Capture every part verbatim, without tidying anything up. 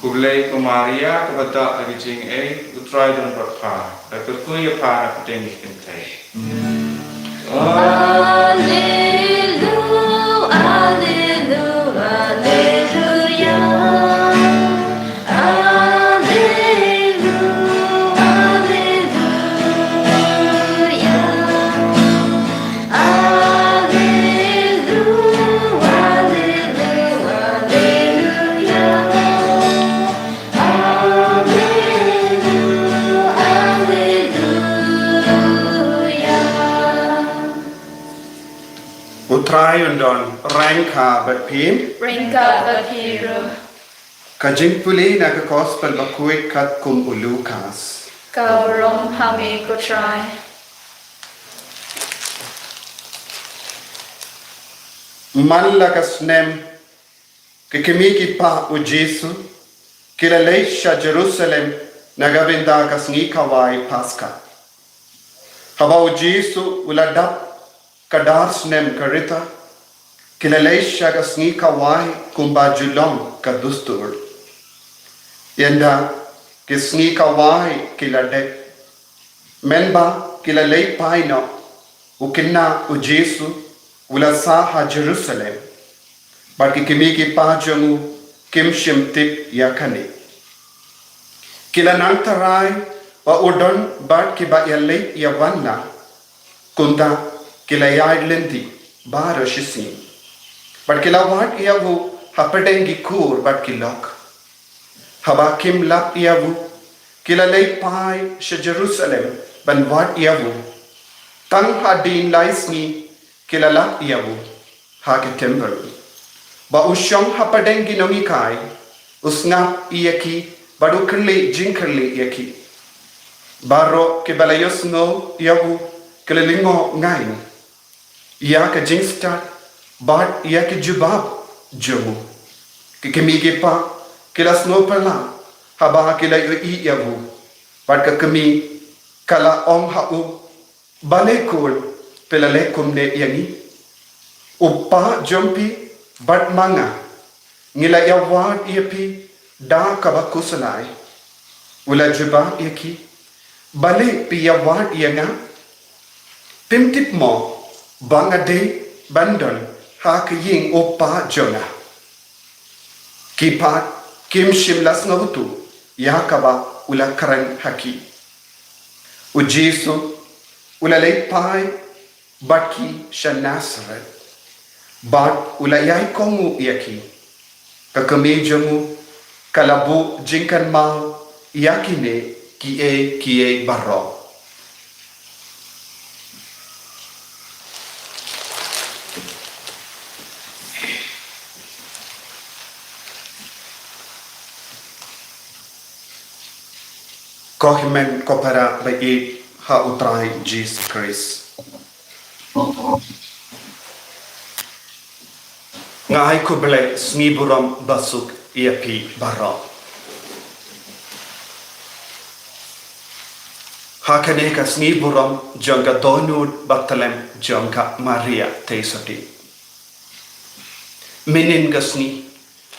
Khublei ko Maria, kaba doh da ka jingaiei, U Trai u don bad pha. Lada kyrkhu ïa pha na pdeng ki kynthei. Alleluia, alleluia, alleluia. Alleluia, alleluia, alleluia. Alleluia, alleluia. U Trai un don ryngkat bad phi. Ryngkat bad phi ruh. Ka jingpule na ka Gospel bakhuid katkum u Lukas. Ka burom ha me ko Trai. Man la ka snem, ki kmie ki kpa u Jisu ki la leit sha Jerusalem na ka bynta ka sngi kawei Paska. Haba u Jisu u la dap ka dar snem ka rta, ki la leit sha ka sngi kawei kumba ju long ka dustur. Ynda ki sngi kawei ki la dep, mynba ki la leit phai noh, u khynnah u Jisu u la sah ha Jerusalem. Bad ki kmie ki kpa jong u kim shym tip ïa kane. Ki la nang tharai ba u don bad kiba ïaleit ïawan la, kumta ki la ïaid lynti baroh shisngi. Bad ki la wad ïa u hapdeng ki kur bad ki lok. Haba kim lap ïa u, ki la leit phai sha Jerusalem ban wad ïa u. Tang hadien lai sngi ki la lap ïa u ha ka templ. Ba u shong hapdeng ki nonghikai, u sngap ïa ki bad u kylli jingkylli ïa ki. Baroh kiba la ïohsngew ïa u ki la lyngngoh ngai ïa ka jingstad bad ïa ka jubab jong u. Ki kmie ki kpa ki la sngewphylla haba ki la ïohi ïa u. Bad ka kmie ka la ong ha u, balei khun phi la leh kumne ïa ngi? U kpa jong phi bad ma nga ngi la ïawad ïa phi da kaba khuslai. U la jubab ïa ki, balei phi ïawad ïa nga? Phim tip mo ba nga dei ban don ha ka ïing u kpa jong nga? Ki pat kim shym la sngewthuh ïa kaba u la kren ha ki. U Jisu u la leit phai bad ki sha Nasareth, bad u la ïai kohnguh ïa ki. Ka kmie jong u ka la buh jingkynmaw ïa kine kiei kiei baroh. Ko hynmen ko para ba ïeit ha U Trai Jisu Khrist. Nga ai khublei sngi burom basuk ïa phi baroh. Ha kane ka sngi burom jong ka dohnud ba tlem jong ka Maria Theisotti. Mynnin ka sngi,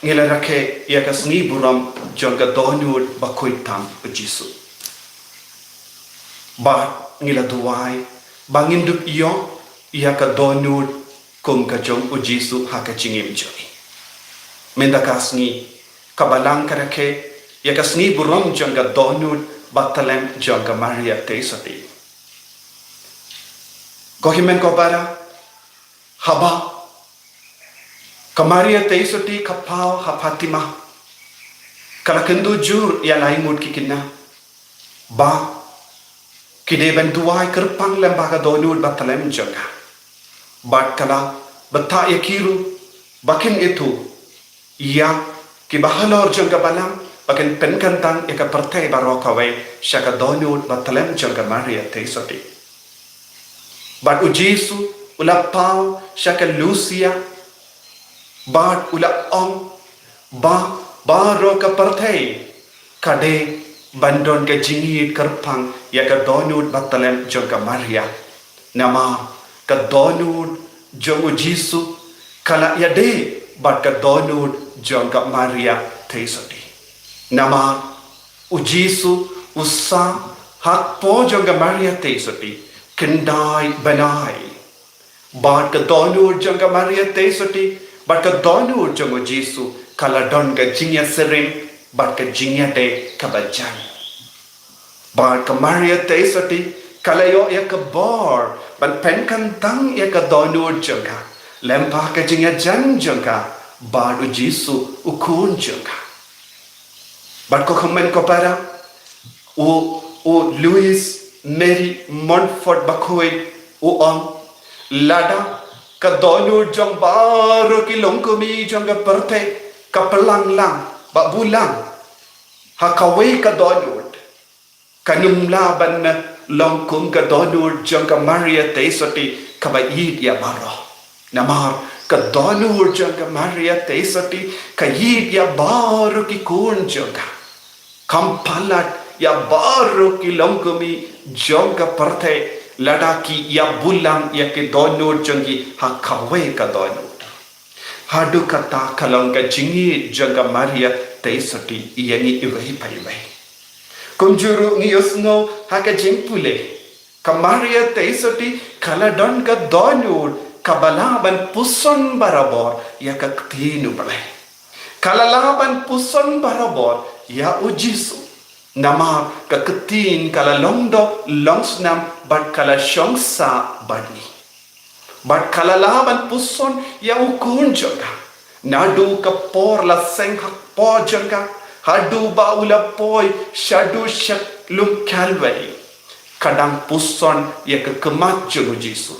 ngi la rakhe ïa ka sngi burom jong ka dohnud bakhuid tam u Jisu. Bad ngi la duwai ba ngin dup ïoh ïa ka dohnud kum ka jong u Jisu ha ka jingim jong ngi. Mynta ka sngi, ka Balang ka rakhe ïa ka sngi burom jong ka dohnud ba tlem jong ka Maria Theisotti. Ko hynmen ko para, haba ka Maria Theisotti ka paw ha Fatima, ka la kynduh jur ïa lai ngut ki khynnah ba ki dei ban duwai kyrpang lyngba ka dohnud ba tlem jong ka. Bad ka la bthah ïa ki ruh ba kin ithuh ïa kiba halor jong ka Balang ba kin pynkyntang ïa ka pyrthei baroh kawei sha ka dohnud ba tlem jong ka Maria Theisotti. Bad u Jisu u la paw sha ka Lucia bad u la ong ba baroh ka pyrthei ka dei ban don ka jingïeit kyrpang ïa ka dohnud ba tlem jong ka Maria. Namar ka dohnud jong u Jisu ka la ïadei bad ka dohnud jong ka Maria Theisotti. Namar u Jisu u sah hapoh jong ka Maria Theisotti khyndai bnai. Bad ka dohnud jong ka Maria Theisotti bad ka dohnud jong u Jisu ka la don ka jingïasyriem bad ka jingïadei kaba jan. Bad ka Maria Theisotti ka la ïoh ïa ka bor ban pynkyntang ïa ka dohnud jong ka lyngba ka jingïajan jong ka bad u Jisu u khun jong ka. Bad ko hynmen ko para, u, u Louis Mary Montfort bakhuid u ong, lada ka dohnud jong baroh ki longkmie jong ka pyrthei ka pynlang lang, ba bulang ha kawei ka dohnud, kan ym lah ban long kum ka dohnud jong ka Maria Theisotti kaba ïeit ïa baroh. Namar ka dohnud jong ka Maria Theisotti ka ïeit ïa baroh ki khun jong ka. Kam palat ïa baroh ki longkmie jong ka pyrthei lada ki ïa bulang ïa ki dohnud jong ki ha kawei ka dohnud. Haduh katta ka long ka jingïeit jong ka Maria Theisotti ïa ngi iwei pa iwei. Kumjuh ruh ngi ïohsngew ha ka jingpule, ka Maria Theisotti ka la don ka dohnud kaba lah ban puson barabor ïa ka ktien U Blei. Ka la lah ban puson barabor ïa u Jisu. Namar ka ktien ka la long doh long snam bad ka la shong sah bad ngi. Bad ka la lah ban puson ïa u khun jong ka. Naduh ka por la seng hapoh jong ka haduh ba u la poi shaduh sha lum Kalbari, ka dang puson ïa ka khmat jong u Jisu.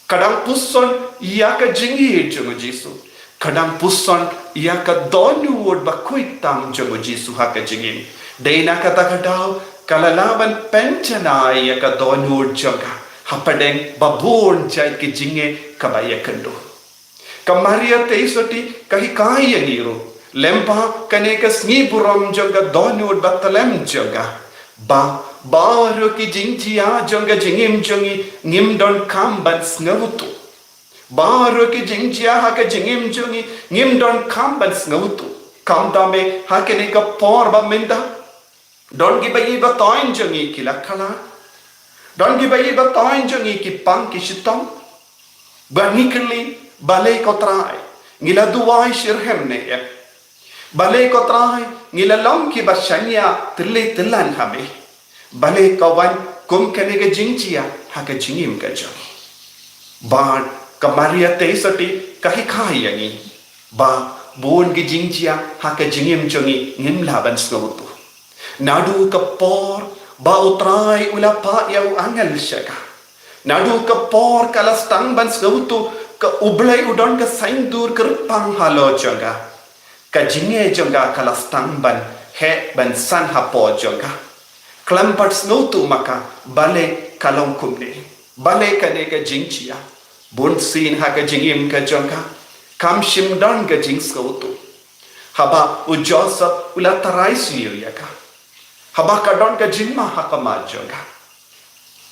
Ka dang puson ïa ka jingïeit jong u Jisu. Ka dang puson ïa ka dohnud bakhuid tam jong u Jisu ha ka jingim. Dei na kata ka daw ka la lah ban pynjanai ïa ka dohnud jong ka hapdeng ba bun jait ki jingeh kaba ïakynduh. Ka Maria Theisotti ka hikai ïa ngi ruh lyngba kane ka sngi burom jong ka dohnud ba tlem jong ka, ba baroh ki jingjia jong ka jingim jong ngi ngim donkam ban sngewthuh. Baroh ki jingjia ha ka jingim jong ngi ngim donkam ban sngewthuh. Khamtam eh ha kane ka por ba mynta, don kiba ïeit ba thoiñ jong ngi ki la khlad. Don kiba ïeit ba thoiñ jong ngi ki pang ki shitom. Bad ngi kylli, balei ko Trai, ngi la duwai shitrhem ne em? Balei ko Trai, ngi la long kiba shaniah tylli tyllan ha me? Balei ka wan kum kane ka jingjia ha ka jingim ka jong ngi? Bad ka Maria Theisotti ka hikai ïa ngi ba bun ki jingjia ha ka jingim jong ngi ngim lah ban sngewthuh. Naduh ka por ba u Trai u la phah ïa u angel sha ka, naduh ka por ka la sdang ban sngewthuh ka U Blei u don ka saiñdur kyrpang halor jong ka. Ka jingeh jong ka ka la sdang ban heh ban san hapoh jong ka. Khlem pat sngewthuh ma ka balei ka long kumne, balei kane ka jingjia. Bunsien ha ka jingim ka jong ka kam shym don ka jingsngewthuh. Haba u Joseph u la tharai sniew ïa ka, haba ka don ka jingma ha khmat jong ka,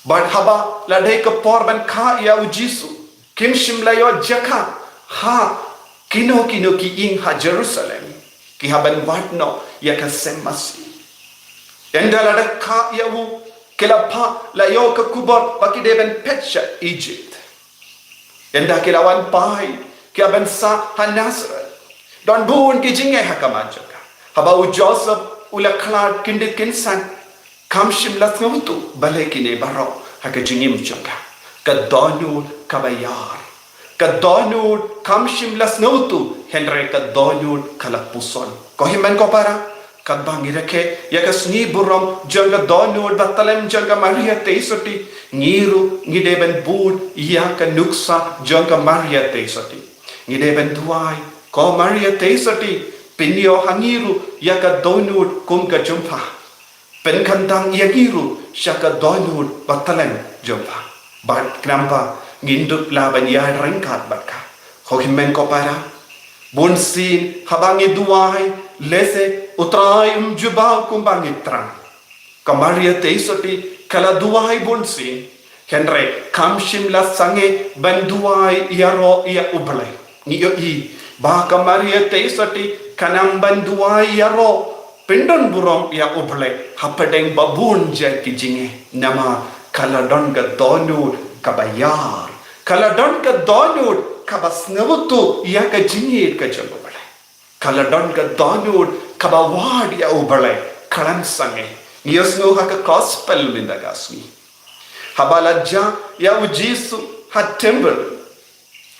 Bad haba la dei ka por ban kha ïa u Jisu, kim shym la ïoh jaka ha kino kino ki ïing ha Jerusalem, ki hap ban wad noh ïa ka sem masi. Ynda la da kha ïa u, ki la phah la ïoh ka khubor ba ki dei ban phet sha Egypt. Ynda ki la wan phai, ki la ban sah ha Nazareth. Don bun ki jingeh ha ka mar jong ka. Haba u Joseph u la khlad kyndit kynsan, kam shym la sngewthuh balei kine baroh ha ka jingim jong ka. Ka dohnud kaba ïar. Ka dohnud kam shym la sngewthuh, hynrei ka dohnud ka la puson. Ko hynmen ko para, katba ngi rakhe ïa ka sngi burom jong ka dohnud ba tlem jong ka Maria Theisotti, ngi ruh ngi dei ban bud ïa ka nuksa jong ka Maria Theisotti. Ngi dei ban duwai, ko Maria Theisotti, pynïoh ha ngi ruh ïa ka dohnud kum ka jong pha. Pynkyndang ïa ngi ruh sha ka dohnud ba tlem jong pha. Bad khnang ba ngin dup lah ban ïaid ryngkat bad ka. Ko hynmen ko para, bunsien haba ngi duwai, lehse U Trai um jubab kumba ngi thrang. Ka Maria Theisotti ka la duwai bunsien, hynrei kam shym la sangeh ban duwai ïaroh ïa U Blei. Ngi ïohi ba ka Maria Theisotti ka nang ban duwai ïaroh, pyndon burom ïa U Blei hapdeng ba bun jait ki jingeh, namar ka la don ka dohnud kaba ïar, ka la don ka dohnud kaba sngewthuh ïa ka jingïeit ka jong U Blei. Ka la don ka dohnud kaba wad ïa U Blei khlem sangeh. Ngi ïohsngew ha ka gospel mynta ka sngi, haba la jah ïa u Jisu ha temple,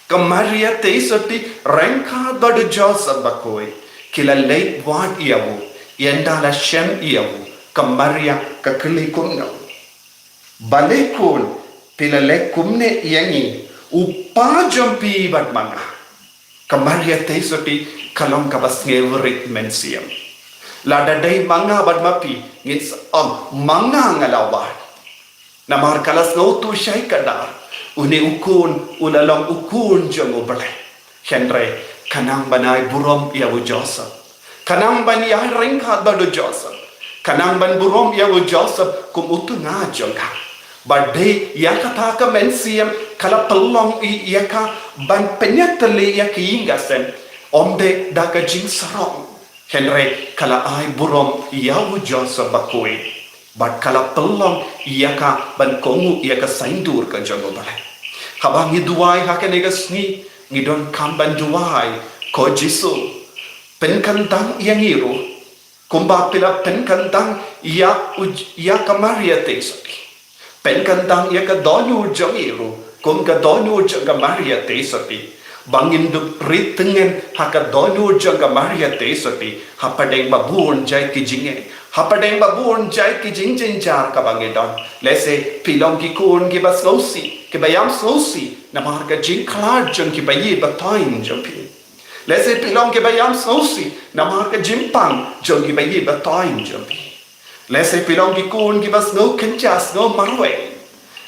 ka Maria Theisotti ryngkat bad u Joseph bakhuid ki la leit wad ïa u. Ynda la shem ïa u, ka Maria ka kylli kumno: Balei khun, phi la leh kumne ïa ngi, u kpa jong phi bad ma nga? Ka Maria Theisotti ka long kaba sngewrit mynsiem. Lada dei ma nga bad ma phi, ngin sa ong ma nga nga la wad. Namar ka la sngewthuh shai kdar, une u khun u la long u khun jong U Blei. Hynrei ka nang ban ai burom ïa u Joseph. Ka nang ban ïaid ryngkat bad u Joseph. Ka nang ban burom ïa u Joseph kum u tnga jong ka. Bad dei ïa kata ka mynsiem ka la pynlong ïa ka ban pynïatylli ïa ka ïing ka sem. Ym dei da ka jingsarong. Hynrei ka la ai burom ïa u Joseph bakhuid. Bad ka la pynlong ïa ka ban kohnguh ïa ka saiñdur ka jong U Blei. Haba ngi duwai ha kane ka sngi, ngi donkam ban duwai, ko Jisu, pynkyndang ïa ngi ruh kumba phi la pynkyndang ïa u, ïa ka Maria Theisotti. Pynkyndang ïa ka dohnud jong ngi ruh kum ka dohnud jong ka Maria Theisotti. Ba ngin dup rit tyngen ha ka dohnud jong ka Maria Theisotti hapdeng ba bun jait ki jingeh, hapdeng ba bun jait ki jingjynjar kaba ngi don. Lehse phi long ki khun kiba sngewsih, kiba ïam sngewsih namar ka jingkhlad jong ki baïeit ba thoiñ jong phi. Lehse phi long kiba ïam sngewsih namar ka jingpang jong ki baïeit ba thoiñ jong phi. Lehse phi long ki khun kiba sngew kynja sngew marwei.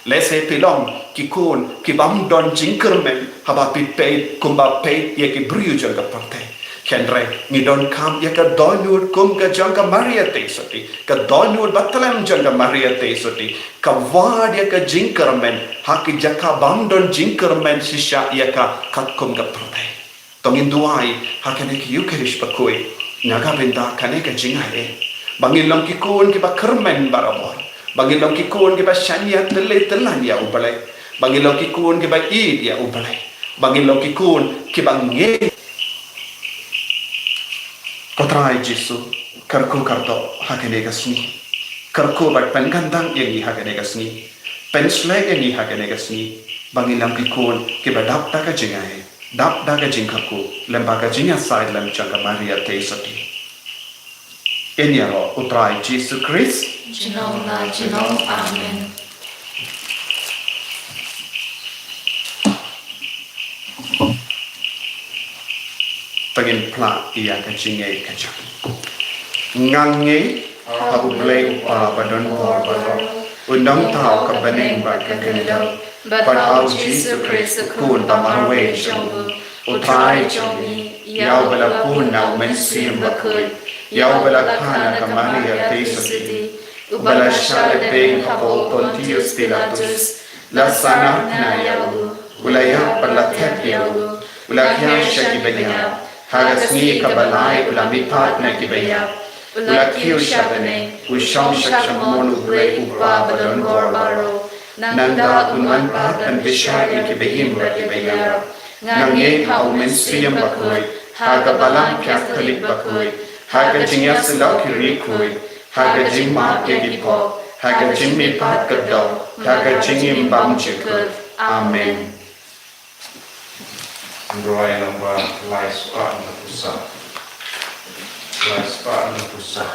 Lehse phi long ki khun kibym don jingkyrmen haba phi peit kumba peit ïa ki briew jong ka pyrthei. Hynrei ngi donkam ïa ka dohnud kum ka jong ka Maria Theisotti, ka dohnud ba tlem jong ka Maria Theisotti, ka wad ïa ka jingkyrmen ha ki jaka bym don jingkyrmen shisha ïa ka katkum ka pyrthei. To ngin duwai ha kane ka Eucharist bakhuid na ka bynta kane ka jingai. Ba ngin long ki khun kiba kyrmen barabor. Ba ngin long ki khun kiba shaniah tyllai tyllan ïa U Blei. Ba ngin long ki khun kiba ïeit ïa U Blei. Ba ngin long ki khun kiba ngeit. Ko Trai Jisu, kyrkhu kyrdoh ha kane ka sngi. Kyrkhu bad pynkyndang ïa ngi ha kane ka sngi. Pynshlei ïa ngi ha kane ka sngi. Ba ngin long ki khun kiba dap da ka jingai, dap da ka jingkyrkhu lem bad ka jingïasaid lem jong ka Maria Theisotti. Ïaroh U Trai Jisu Khrist. Junom la junom. Amen. To ngin phla ïa ka jingngeit ka jong ngi. Nga ngeit ha U Blei U Kpa badonbor baroh, U Nongthaw ka bneng bad ka khyndew, bad ha U Jisu Khrist U Khun ba marwei jong U. U Trai jong ngi, ïa uba la bun na U Mynsiem Bakhuid, ïa uba la kha na ka Maria Theisotti, Uba la shah lehbeiñ hapoh Pontius Pilatus, la sahnarphna ïa u, u la ïap bad la thep ïa u, u la hiar sha kiba ïap, ha ka sngi kaba lai u la mihpat na kiba ïap, u la kiew sha bneng, u shong sha kynhun U Blei U Kpa badonbor baroh. Nangta un wan pat ban bishar ïa kiba im bad kiba ïap. Nga ngeit ha U Mynsiem Bakhuid, ha ka Balang Katholik bakhuid, ha ka jingïasyllok ki riewkhuid, ha ka jingmap ïa ki pop, ha ka jingmihpat kyrdoh, ha ka jingim bymjukut. Amen. Ngi duwai lyngba lai spah na pusa. Lai spah na pusa.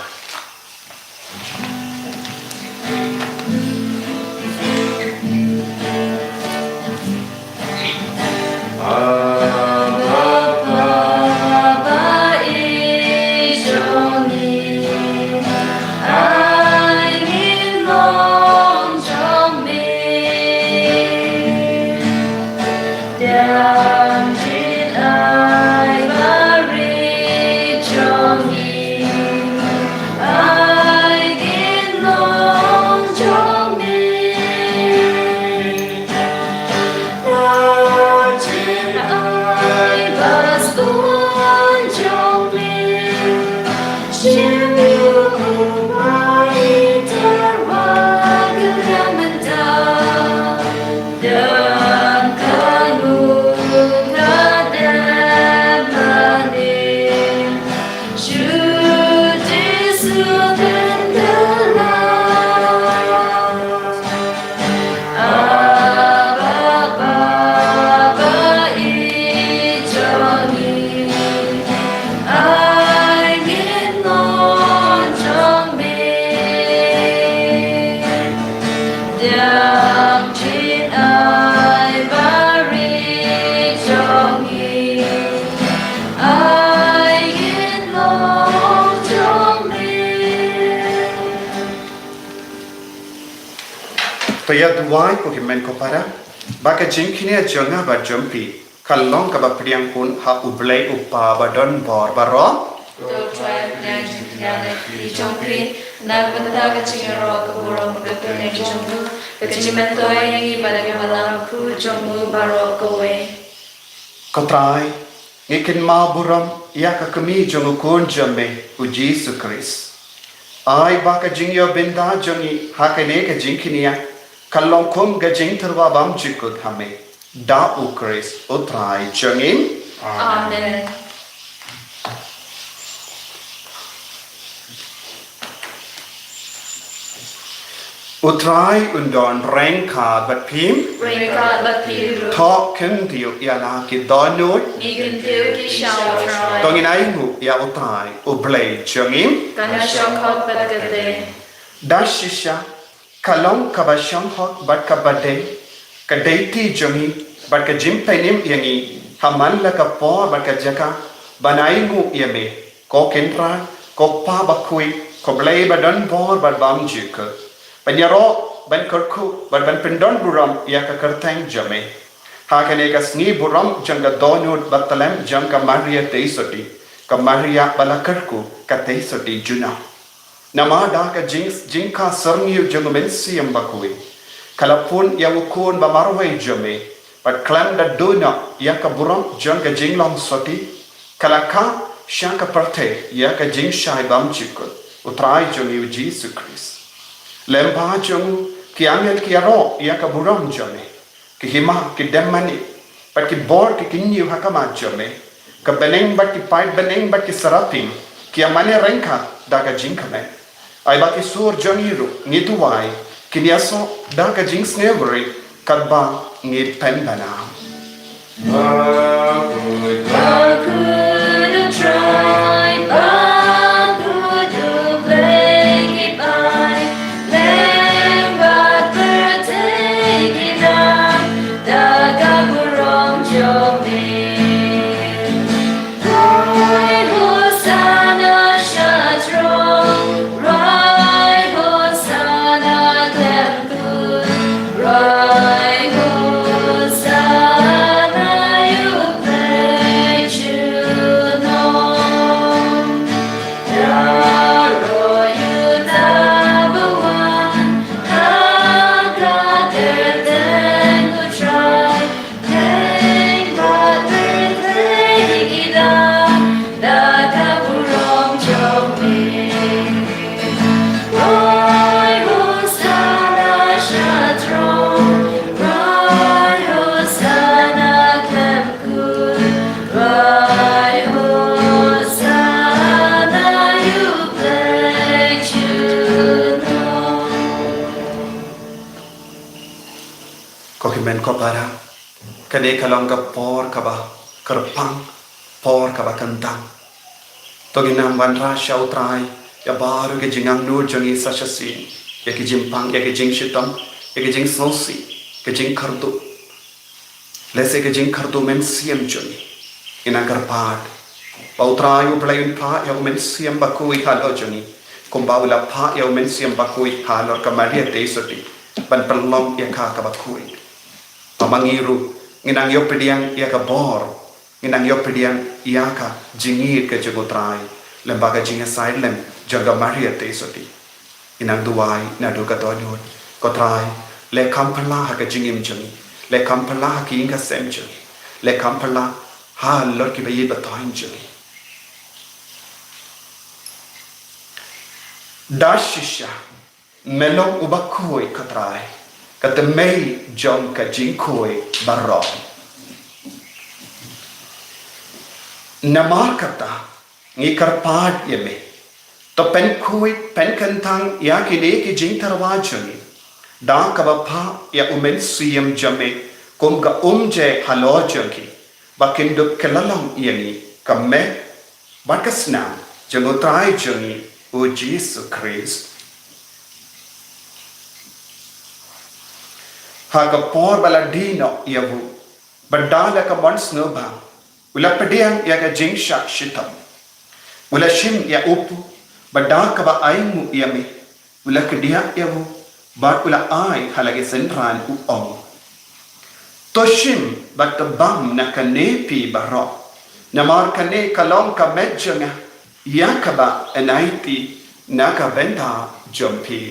To ïa duwai ko hynmen ko para, ba ka jingkñia jong nga bad jong phi kan long kaba pdiang hun ha U Blei U Kpa badonbor baroh. To Trai, pdiang jingkñia na ka kti jong phi, na ka bynta ka jingïaroh ka burom bad ka pyrshang jong u, ka jingmyntoi ïa ngi bad ïa ka balang bakhuid jong u baroh kawei. Ko Trai, ngi kynmaw burom ïa ka kmie jong u Khun jong me, u Jisu Khrist. Ai ba ka jingïoh bynta jong ngi ha kane ka jingkñia kan long kum ka jingtyrwa bymjukut ha me. Da u Khrist u Trai jong ngi. Amen. U Trai un don ryngkat bad phi. Ryngkat bad phi ruh. To kyntiew ïa la ki dohnud. Ngi kyntiew ki sha u Trai. To ngin ainguh ïa u Trai u Blei jong ngi. Kan shong hok bad ka dei. Da shisha ka long kaba shong hok bad kaba dei ka dei ti jong ngi bad ka jingpynim ïa ngi ha man la ka por bad ka jaka ban ainguh ïa me. Ko Kynrad, ko Kpa bakhuid, ko Blei badonbor bad bymjukut. Ban ïaroh, ban kyrkhu bad ban pyndonburom ïa ka kyrteng jong me. Ha kane ka sngi burom jong ka dohnud bad tlem jong ka Maria Theisotti, ka Maria ba la kyrkhu ka Theisotti junom. Namar da ka jing, jingkha syrngiew jong u Mynsiem Bakhuid, ka la pun ïa u Khun ba marwei jong me, bad khlem da duh noh ïa ka burom jong ka jinglong sotti, ka la kha sha ka pyrthei ïa ka jingshai bymjukut, u Trai jong ngi u Jisu Khrist. Lem bad jong u ki angel ki ïaroh ïa ka burom jong me. Ki hima, ki dem mane, bad ki bor ki kynñiew ha khmat jong me. Ka bneng bad ki paid bneng bad ki serapim ki ïa mane ryngkat da ka jingkmen. Ai ba ki sur jong ngi ruh, ngi duwai, kin ïasoh da ka jingsngewrit katba ngi pynbna. Ko hynmen ko para, kane ka long ka por kaba kyrpang, por kaba kyntang. To ngin nang wanrah sha U Trai ïa baroh ki jingangnud jong ngi sa shisien, ïa ki jingpang, ïa ki jingshitom, ïa ki jingsngewsih, ki jingkyrduh. Lehse ki jingkyrduh mynsiem jong ngi. Ngin nang kyrpad ba U Trai U Blei un phah ïa U Mynsiem Bakhuid halor jong ngi, kumba u la phah ïa U Mynsiem Bakhuid halor ka Maria Theisotti, ban pynlong ïa ka kaba khuid. Ba ma ngi ruh ngin nang ïoh pdiang ïa ka bor, ngin nang ïoh pdiang ïa ka jingïeit ka jong U Trai lyngba ka jingïasaid lem jong ka Maria Theisotti. Ngin nang duwai naduh ka dohnud. Ko Trai, leh kham phylla ha ka jingim jong ngi, leh kham phylla ha ka ïing ka sem jong ngi, leh kham phylla halor kiba ïeit ba thoiñ jong ngi. Da shisha Me long uba khuid, ko Trai, ka tymmen jong ka jingkhuid baroh. Namar kata, ngi kyrpad ïa me, to pynkhuid, pynkyntang ïa kine ki jingtyrwa jong ngi da kaba phah ïa U Mynsiem jong me kum ka umjai halor jong ki, ba kin dup kylla long ïa ngi ka met bad ka snam jong U Trai jong ngi U Jisu Khrist. Ha ka por ba la die noh ïa u, bad da la ka mon sngewbha u la pdiang ïa ka jingshah shitom. U la shim ïa u pud, bad da kaba ainguh ïa me, u la kdiah ïa u, bad u la ai ha la ki synran, u ong: To shim bad to bam na kane phi baroh, namar kane ka long ka met jong nga, ïa kaba yn aiti na ka bynta jong phi.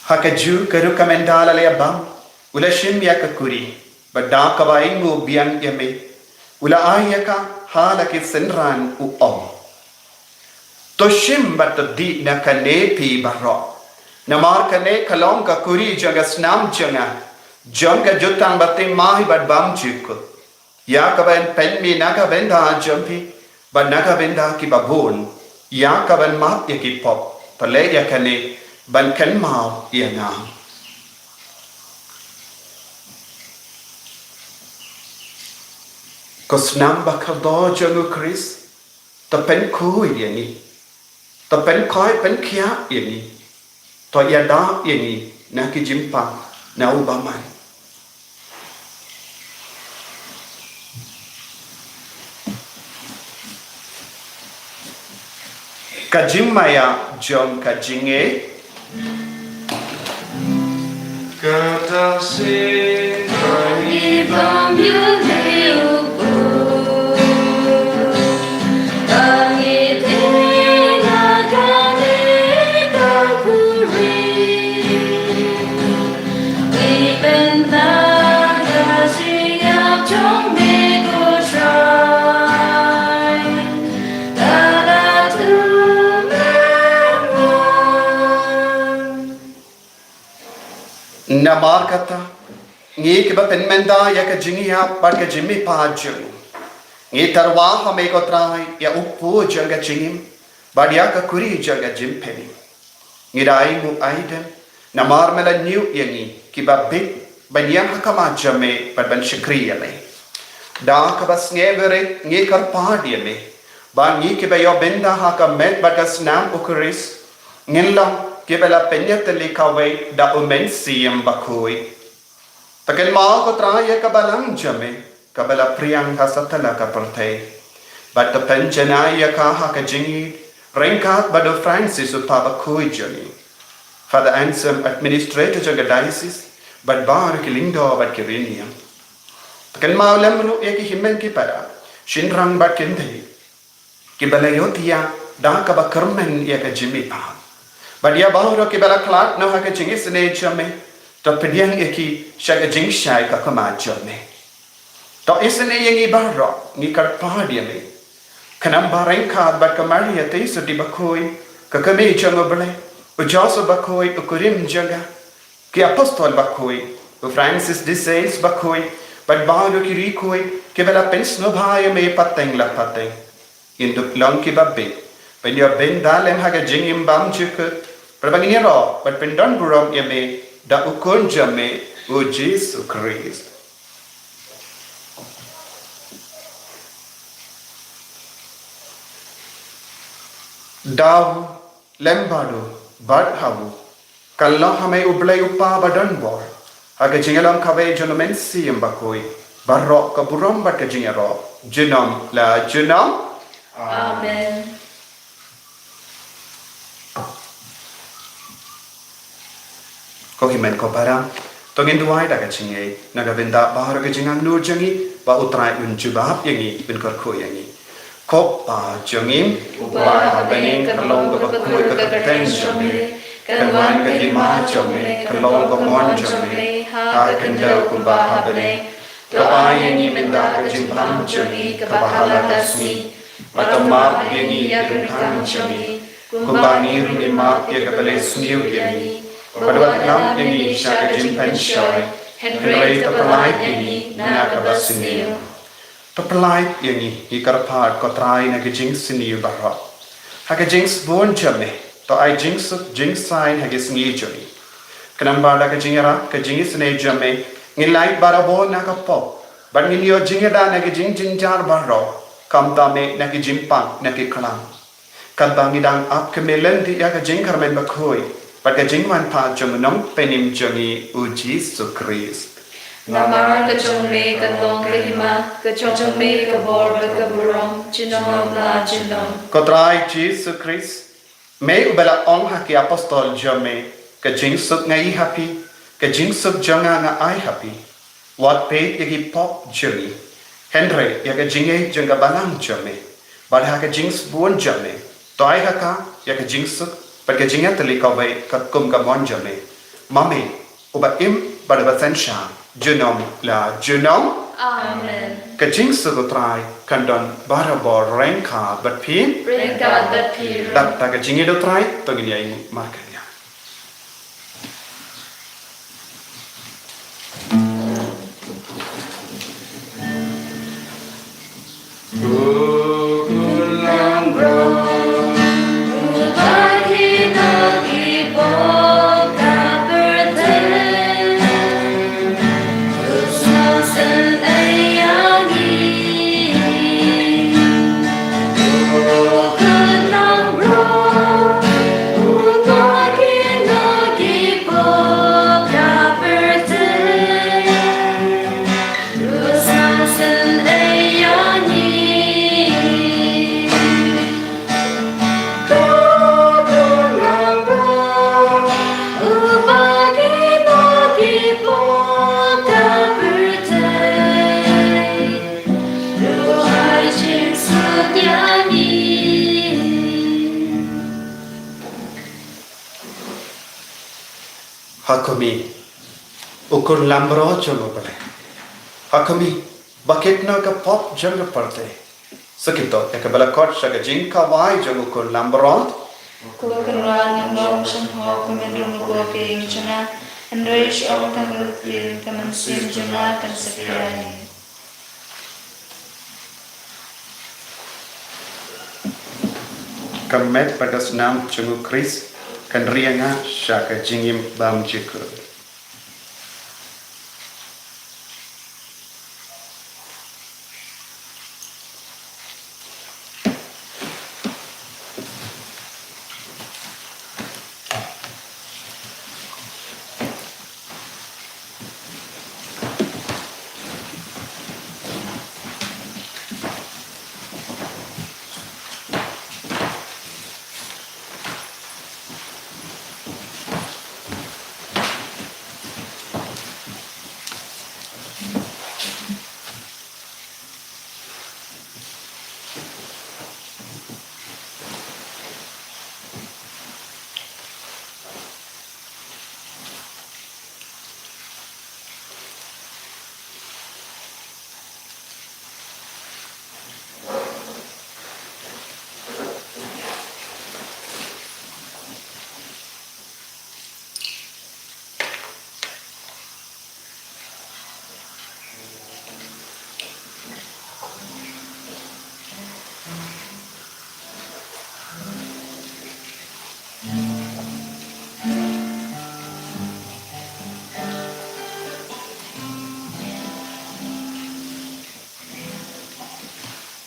Ha kajuh ka ruh, ka mynta la la ïa bam, u la shim ïa ka kuri, bad da kaba ainguh biang ïa me, u la ai ïa ka ha la ki synran, u ong: To shim bad to dih na kane phi baroh, namar kane ka long ka kuri jong ka snam jong nga, jong ka jutang bathymmai bad bymjukut, ïa kaba yn pynmih na ka bynta jong phi bad na ka bynta kiba bun, ïa kaban map ïa ki pop. To leh ïa kane ban kynmaw ïa nga. Ko snam bakordor jong U Khrist, to pynkhuid ïa ngi, to pynkhuid pynkhiah ïa ngi, to ïada ïa ngi na ki jingpang na u bymman. Ka jingmaïa jong ka jingngeit. Kata sing bang i bang yu liu. Bang i te na ka ne ka kuri. I ben na ka sing ap jong me ko Trai. Namar kata, ngi kiba pynmynta ïa ka jingïap bad ka jingmihpat jong ngi, ngi tyrwa ha me ko Trai ïa u pud jong ka jingim bad ïa ka kuri jong ka jingpynim. Ngi da ainguh aidem namar me la ñiew ïa ngi kiba bit ban ïeng ha khmat jong me bad ban shakri ïa me. Da kaba sngewbha ngi kyrpad ïa me ba ngi kiba ïoh bynta ha ka met bad ka snam U Khrist, ngin long kiba la pynïatylli kawei da U Mynsiem Bakhuid. To kynmaw ko Trai ïa ka balang jong me kaba la phriang ha satlak ka pyrthei, bad to pynjanai ïa ka ha ka jingïeit ryngkat bad u Francis u Papa bakhuid jong ngi, Father Anselm, administrator jong ka diocese, bad baroh ki lyngdoh bad ki riewniam. To kynmaw lem ruh ïa ki hynmen ki para, shynrang bad kynthei, kiba la ïohthiah da kaba kyrmen ïa ka jingmihpat, bad ïa baroh kiba la khlad noh ha ka jingisynei jong me, to pdiang ïa ki sha ka jingshai ka khmat jong me. To isynei ïa ngi baroh, ngi kyrpad ïa me, khnang ba ryngkat bad ka Maria Theisotti bakhuid, ka Kmie jong U Blei, u Joseph bakhuid u kurim jong ka, ki apostol bakhuid, u Francis de Sales bakhuid, bad baroh ki riewkhuid kiba la pynsngewbha ïa me pateng la pateng. Ngin dup long kiba bieit ban ïoh bynta lem ha ka jingim bymjukut, bad ba ngin ïaroh bad pyndonburom ïa me da u Khun jong me, u Jisu Khrist. Da u, lem bad u, bad ha u, ka long ha me U Blei U Kpa badonbor, ha ka jingïalam kawei jong U Mynsiem Bakhuid, baroh ka burom bad ka jingïaroh junom la junom. Amen. Ko hynmen ko para, to ngin duwai da ka jingngeit na ka bynta baroh ka jingangnud jong ngi, ba U Trai un jubab ïa ngi, un kyrkhu ïa ngi. Ko Pa jong ngi uba ha bneng, ka long kaba khuid ka kyrteng jong me, kan wan ka hima jong me, ka long ka mon jong me ha ka khyndew kumba ha bneng. To ai ïa ngi mynta ka jingbam jong ngi kaba ha la ka sngi, bad to map ïa ngi ïa ka kam jong ngi, kumba ngi ruh ngi map ïa kiba leh sniew ïa ngi. Bad wat lam ïa ngi sha ka jingpynshoi, hynrei to pyllait ïa ngi na kaba sniew. To pyllait ïa ngi, ngi kyrpad ko Trai, na ka jingsniew baroh. Ha ka jingsbun jong me, to ai jingsuk jingsaiñ ha ka sngi jong ngi. Khnang ba da ka jingïarap ka jingisynei jong me, ngin lait barabor na ka pop, bad ngin ïoh jingïada na ki jingjynjar baroh, khamtam eh na ki jingpang na ki khlam. Katba ngi dang ap kmie lynti ïa ka jingkyrmen bakhuid bad ka jingwanpha jong u Nongpynim jong ngi u Jisu Khrist. Namar ka jong me ka long ka hima, ka jong me ka bor bad ka burom junom la junom. Ko Trai Jisu Khrist, me uba la ong ha ki apostol jong me, ka jingsuk nga ïoh ha phi, ka jingsuk jong nga nga ai ha phi. Wat peit ïa ki pop jong ngi, hynrei ïa ka jingngeit jong ka balang jong me. Bad ha ka jingsbun jong me, to ai ha ka ïa ka jingsuk bad ka jingïatylli kawei katkum ka mon jong me. Ma me uba im bad uba synshar junom la junom. Amen. Ka jingsuk u Trai kan don barabor ryngkat bad phi. Ryngkat bad phi. Dap da ka jingïeit u Trai to ngin ïa ïeng markylliang. Ha khmih, u Khun Lamro jong U Blei. Ha khmih, ba kit noh ka pop jong ka pyrthei. Sa kito, ïa kaba la khot sha ka jingkawei jong u Khun Lamro. Ko Kynrad, ngam long sngewbha ban rung luko ka ïing jong nga, hynrei shu ong tang ka ktien, ka mynsiem jong nga kan sa khia hi. Ka met bad ka snam jong u Khrist kan ri ïa nga sha ka jingim bymjukut.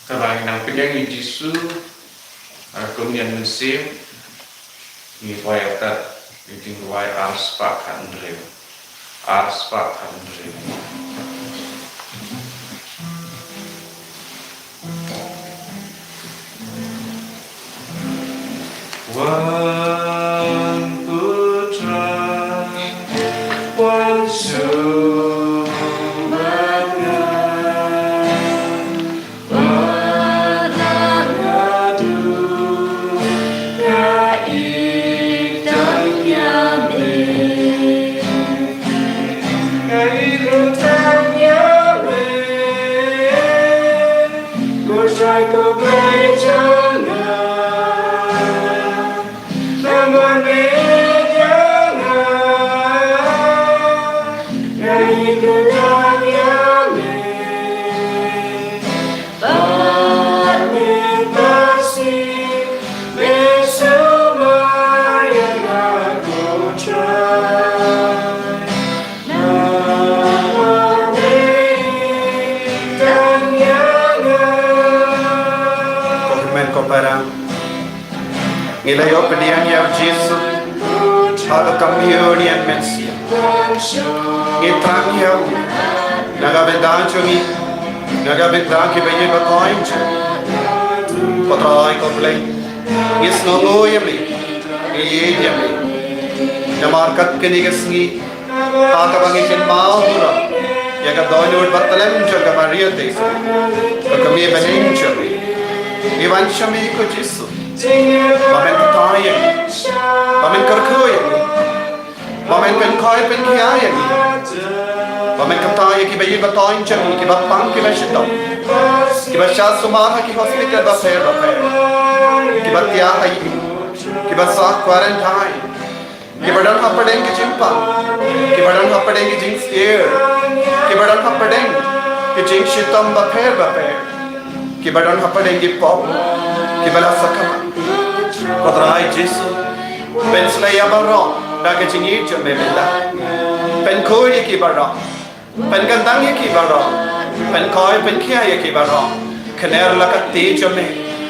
Te ba ngi nang pdiang ïa u Jisu ha ka Komunion Mynsiem, ngi poi ïa ka, ngi dang duwai ar spah khathynriew. Ar spah khathynriew. Wan, Putra, wan sumar nga. Ko hynmen ko para, ngi la ïoh pdiang ïa u Jisu ha ka Komunion Mynsiem. Ngi thrang ïa u na ka bynta jong ngi, na ka bynta kiba ïeit ba koit jong ngi. Ko Trai ko Blei, ngi sngewnguh ïa me, ngi ïeit ïa me. Namar kat kane ka sngi, ha kaba ngi kynmaw burom ïa ka dohnud bathylliem jong ka Maria Theisotti, ka kmie bneng jong me. Ngi wan sha me ko Jisu, ba men kyntait ïa ngi, ba men kyrkhu ïa ngi, ba men pynkhuid pynkhiah ïa ngi, ba men kyntait ïa kiba ïeit ba koit jong ngi, kiba pang kiba shitom, kiba shah sumar ha ki hospital bapher bapher, kiba thiah ha ïing, kiba sah quarantine, kiba don hapdeng ki jingpang, kiba don hapdeng ki jingsyier, kiba don hapdeng ki jingshitom bapher bapher, kiba don hapdeng ki pop kiba la sakha. Ko Trai Jisu, pynsleh ïa baroh da ka jingïeit jong me mynta. Pynkhuid ïa ki baroh, pynkyntang ïa ki baroh, pynkhuid pynkhiah ïa ki baroh. Kner la ka kti jong me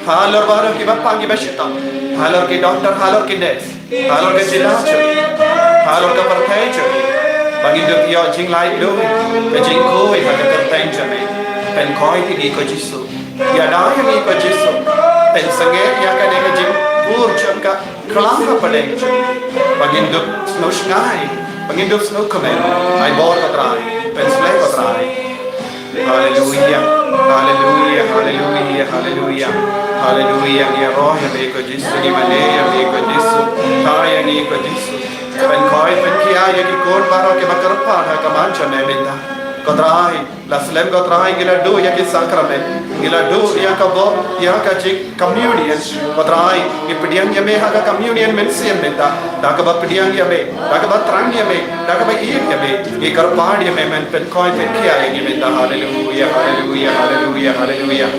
halor baroh kiba pang kiba shitom, halor ki doktor, halor ki nurse, halor ka jylla jong ngi, halor ka pyrthei jong ngi, ba ngin dup ïoh jinglaitluid, ka jingkhuid ha ka kyrteng jong me. Pynkhuid ïa ngi ko Jisu, ïada ïa ngi ko Jisu. Pynsangeh ïa kane ka jingpur jong ka khlam hapdeng jong ngi, ba ngin dup sngewshngaiñ, ba ngin dup sngewkmen. Ai bor ko Trai, pynsleh ko Trai. Haleluia, haleluia, haleluia, haleluia. Haleluia, ngi ïaroh ïa me ko Jisu, ngi mane ïa me ko Jisu, khuid ïa ngi ko Jisu. Pynkhuid pynkhiah ïa ki khun baroh kiba kyrpad ha khmat jong me mynta. Ko Trai, la slem ko Trai, ngi la duh ïa ki sakramen, ngi la duh ïa ka bor, ïa ka jingkomunion. Ko Trai, ngi pdiang ïa me ha ka komunion mynsiem mynta. Da kaba pdiang ïa me, da kaba thrang ïa me, da kaba ïeit ïa me, ngi kyrpad ïa me men pynkhuid pynkhiah ïa ngi mynta. Haleluia, haleluia, haleluia, haleluia.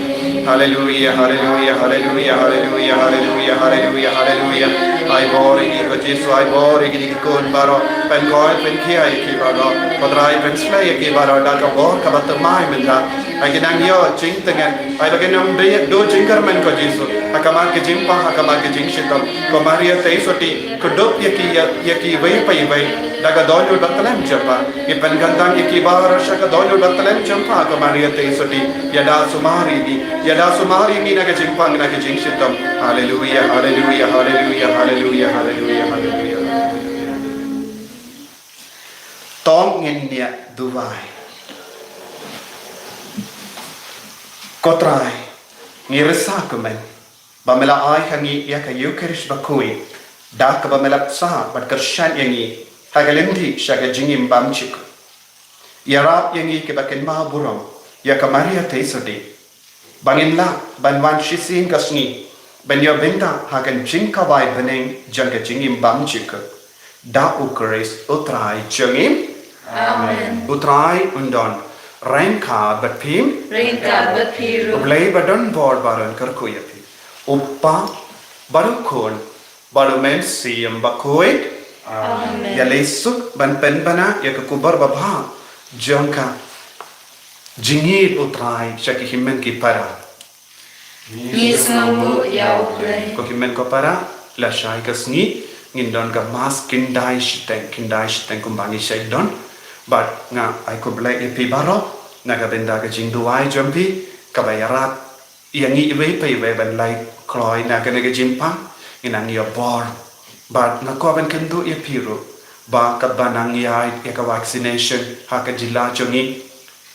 Haleluia, haleluia, haleluia, haleluia, haleluia, haleluia, haleluia. Ai bor ïa ngi ko Jisu, ai bor ïa ngi ki khun baroh, pynkhuid pynkhiah ïa ki baroh. Ko Trai, pynsleh ïa ki baroh da ka bor kaba thymmai mynta. Ai ki nang ïoh jingtngen, ai ba ki nang duh jingkyrmen ko Jisu, ha khmat ka jingpang, ha khmat ka jingshitom. Ko Maria Theisotti, kdup ïa ki, ïa, ïa kiwei pa iwei da ka dohnud bathylliem jong pha. Ngi pynkyntang ïa ki baroh sha ka dohnud bathylliem jong pha ko Maria Theisotti. Ïada sumar ïa ngi, ïada sumar ïa ngi na ka jingpang, na ka jingshitom. Haleluia, haleluia, haleluia, haleluia, haleluia, haleluia. To ngin ïa duwai. Ko Trai, ngi risa kumne ba me la ai ha ngi ïa ka Eucharist bakhuid, da kaba me la bsa bad kyrshan ïa ngi ha ka lynti sha ka jingim bymjukut. Ïarap ïa ngi kiba kynmaw burom ïa ka Maria Theisotti, ba ngin lah ban wan shisien ka sngi ban ïoh bynta ha ka jingkhawai bneng jong ka jingim bymjukut. Da U Khrist U Trai jong ngi. Amen. U Trai un don ryngkat bad phi. Ryngkat bad phi ruh. U Blei ba don bor baroh un kyrkhu ïa phi. U Kpa, bad U Khun, bad U Mynsiem Bakhuid. Amen. Ïaleh suk ban pynbna ïa ka khubor babha jong ka jingïeit U Trai sha ki hynmen ki para. Ngi sngewbha ïa U Blei. Ko hynmen ko para, lashai ka sngi ngin don ka mass khyndai shiteng, khyndai shiteng kumba ngi shait don. Bad nga ai khublei ïa phi baroh na ka bynta ka jingduwai jong phi kaba ïarap ïa ngi iwei pa iwei ban lait kloi na kane ka jingpang. Ngin nang ïa bor. Bad nga kwah ban kynduh ïa phi ruh ba katba nang ïaid ïa ka vaccination ha ka jylla jong ngi,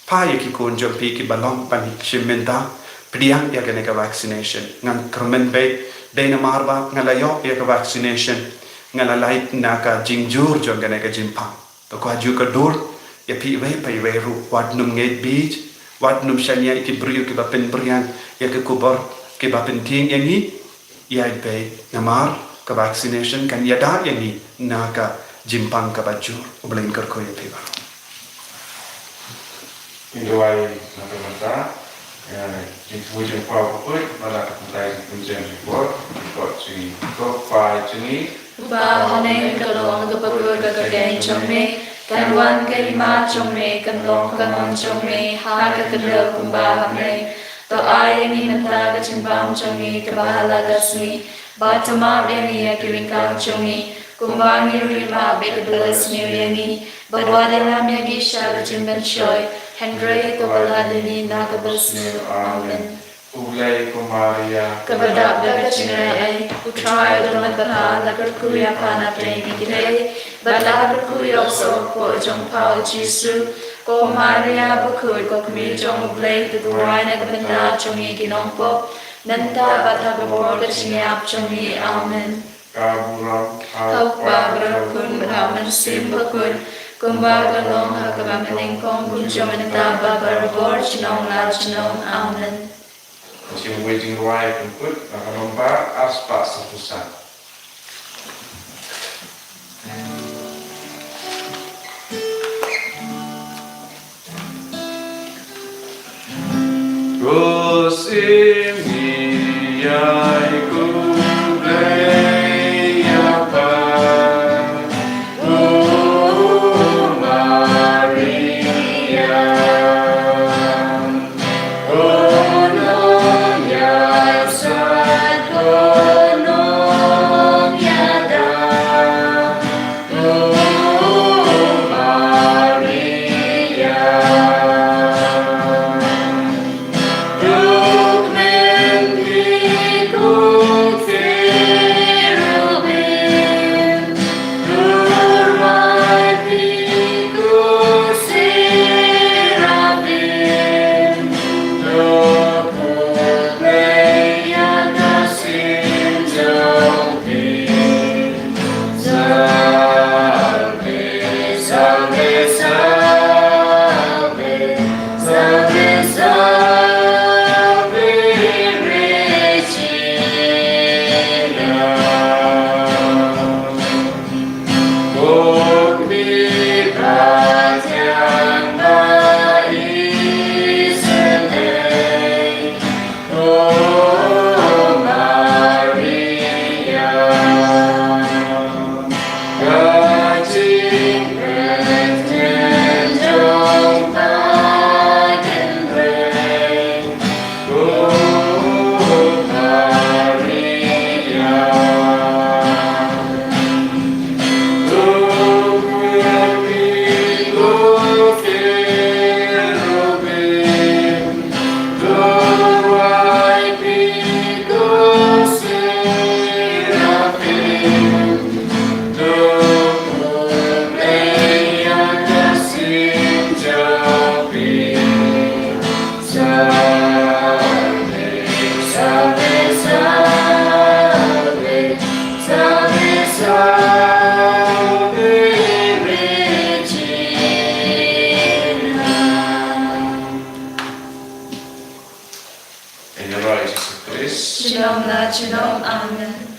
phah ïa ki khun jong phi kiba long ban shim bynta pdiang ïa kane ka vaccination. Ngan kyrmen beit, dei namar ba nga la ïoh ïa ka vaccination, nga la lait na ka jingjur jong kane ka jingpang. To kwah ju ka dur ïa phi iwei pa iwei ruh, wat nym ngeit bit, wat nym shaniah ïa ki briew kiba pynpriang ïa ki khubor kiba pyntieng ïa ngi. Ïaid beit namar ka vaccination kan ïada ïa ngi na ka jingpang kaba jur. U Blei un kyrkhu ïa phi baroh. Ngi duwai na ka bynta, eh, jingthmu jingpang bakhuid, bad na ka bynta jingpynjah jingpang, jingpang jingpang jong ngi. Ko Pa jong ngi, uba ha bneng, ka long ka bakhuid ka kyrteng jong me, kan wan ka hima jong me, kan long ka mon jong me ha ka khyndew kumba ha bneng. To ai ïa ngi mynta ka jingbam jong ngi kaba ha la ka sngi, bad to map ïa ngi ïa ki ryngkang jong ngi, kumba ngi ruh ngi map ïa kiba la sniew ïa ngi. Bad wat ïalam ïa ngi sha ka jingpynshoi, hynrei to wallam ïa ngi na kaba sniew. Amen. U Blei, ko Maria, kaba dap da ka jingai ei, U Trai u don bad pha, la kyrkhu ïa pha na pdeng ki kynthei, bad la kyrkhu ïa u soh hapoh jong pha U Jisu. Ko Maria bakhuid, ko Kmie jong U Blei, to duwai na ka bynta jong ngi ki nongpop, mynta bad ha ka por ka jingïap jong ngi. Amen. Ka burom ha U Kpa, bad ha U Khun, bad ha U Mynsiem Bakhuid, kumba ka long ha kaba nyngkong, kumjuh mynta bad barabor, junom la junom. Amen. Jingwei jingrwai, pynput na ka nombar arspah sawphew san. Ko sim ngi ïai khublei ïa pha, ko Maria. Ko nongïasaid, ko nongïada, ko Maria. Duk mynta ko cherubim, Ïa Jisu Khrist. Junom la junom. Amen.